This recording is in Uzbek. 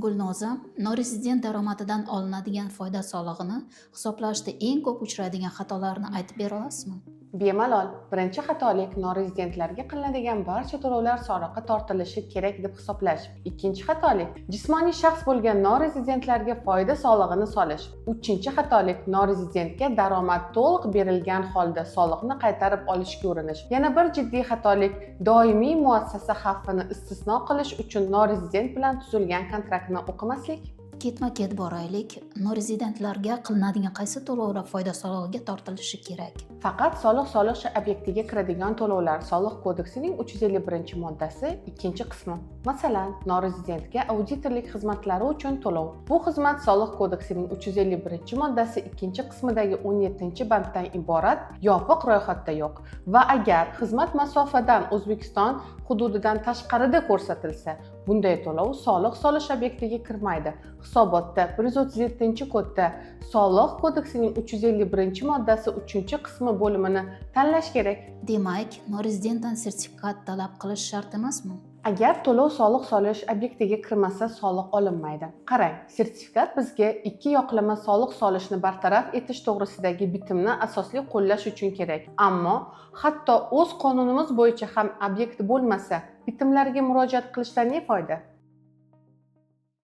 Gulnoza, norezident daromadidan olinadigan foyda solig'ini hisoblashda eng ko'p uchraydigan xatolarni aytib bera olasizmi? Bemalol. Birinchi xatolik: norezidentlarga qilinadigan barcha to'lovlar soliqqa tortilishi kerak deb hisoblash. Ikkinchi xatolik: jismoniy shaxs bo'lgan norezidentlarga foyda solig'ini solish. Uchinchi xatolik: norezidentga daromad to'liq berilgan holda soliqni qaytarib olishga urinish. Yana bir jiddiy xatolik: doimiy muassasa xavfini istisno qilish uchun norezident bilan tuzilgan kontraktni o'qimaslik. Ketma ket boraylik. Norezidentlarga qilinadigan qaysi to'lovlar foyda solig'iga tortilishi kerak? Faqat soliq solish obyektiga kiradigan to'lovlar, Soliq kodeksining 351-moddasi, ikkinchi qismi. Masalan, norezidentga auditorlik xizmatlari uchun to'lov. Bu xizmat Soliq kodeksining 351-moddasi, ikkinchi qismidagi 17-banddan iborat yopiq ro'yxatda yo'q va agar xizmat masofadan, O'zbekiston hududidan tashqarida ko'rsatilsa, bunday to'lov soliq solish obyektiga kirmaydi. Hisobotda 137-kodda Soliq kodeksining 351-moddasi, uchinchi qismi bo'limini tanlash kerak. Demak, norezidentdan sertifikat talab qilish shart emasmi? Agar to'lov soliq solish obyektiga kirmasa, soliq olinmaydi. Qarang, sertifikat bizga ikki yoqlama soliq solishni bartaraf etish to'g'risidagi bitimni asosli qo'llash uchun kerak. Ammo hatto o'z qonunimiz bo'yicha ham obyekt bo'lmasa, bitimlarga murojaat qilishdan ne foyda?